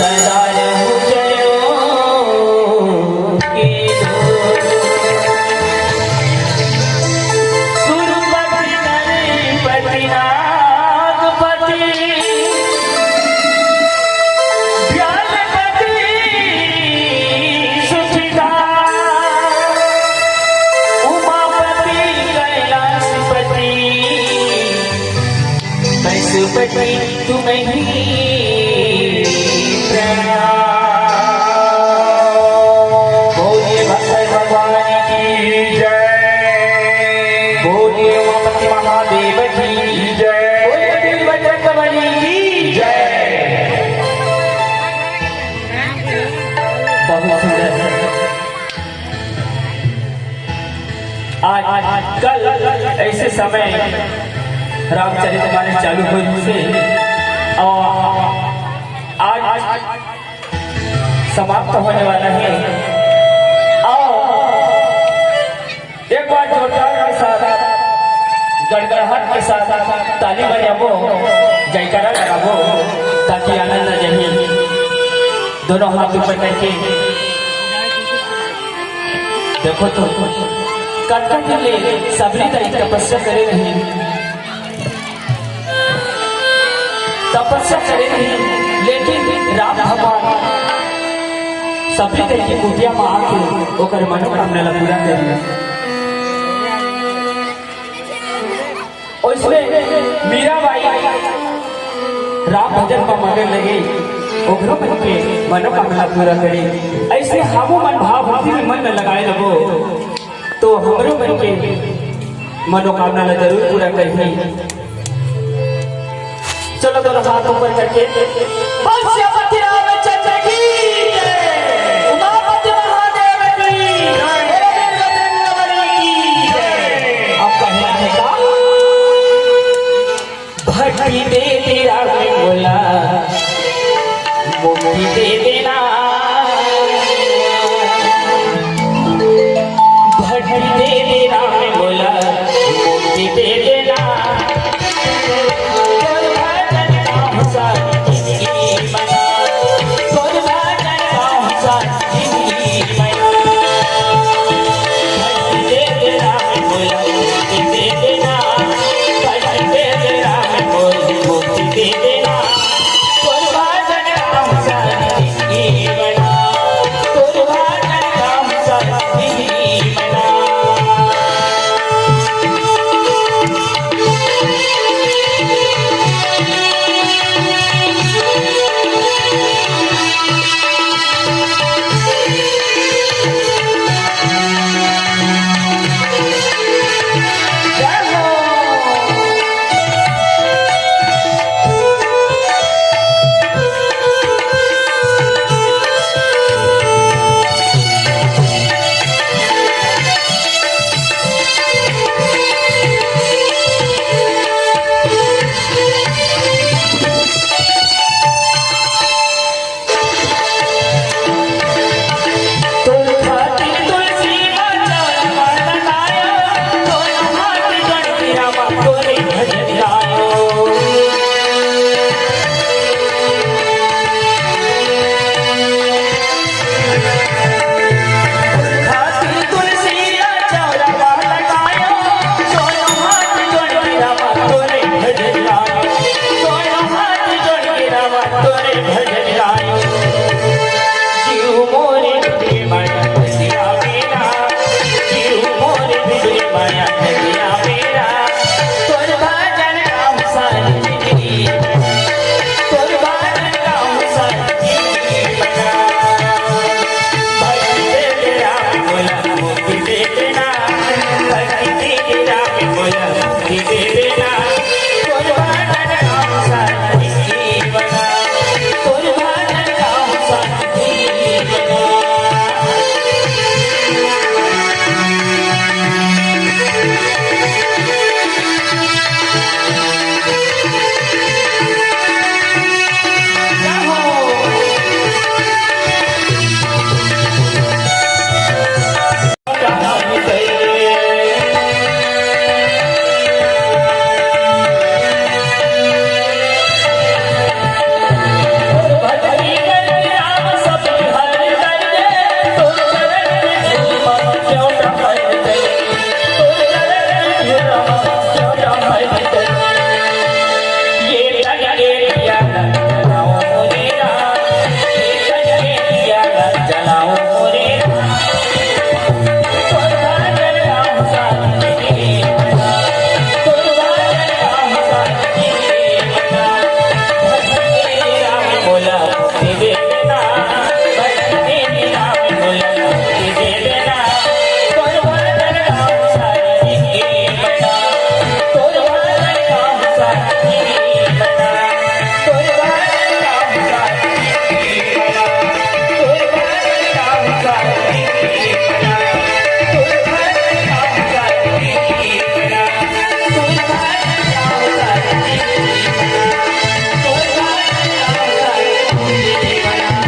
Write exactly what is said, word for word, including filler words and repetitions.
सदा रहु जयो के धो। सुरपति नरपति नागपति व्यालपति सुखिदा उमापति कैलाशपति पशुपति तुम्हीं प्रणाम। बोलिए भक्तन भगवान की जय। बोलिए उमापति महादेव की जय। बोलिए वीर बजरंग बली की जय। बहुत सुंदर। आज, आज कल ऐसे समय रामचरित मानस चालू होइस हे और आज समाप्त होने वाला है। और एक बार जोरदार के साथ, गड़गड़ाहट के साथ ताली बजाबो, जयकारा लगाबो, ताकि आनंद आ जाए। दोनों हाथ ऊपर करके देखो तो, कतका दिन ले सबरी दाई तपस्या करे रही, तपस्या करे रही, लेकिन राम भगवान सबरी दाई के कुटिया में आके ओकर मनोकामना ला पूरा कर दिया। ओइसने मीराबाई राम भजन म मगन लगे, ओकरो मन के मनोकामना पूरा करे। अइसने हमू मन भाव भक्ति में मन लगाए लगो, तो हमरो मन के मनोकामना ला जरूर पूरा करही। चलो दोनों हाथ ऊपर करके, बोल सियापति रामचंद्र की जय, उमापति महादेव की जय, बोलो वीर बजरंग बली की जय। अब कहना है का? भक्ति दे दे राम मोला, मुक्ति दे दे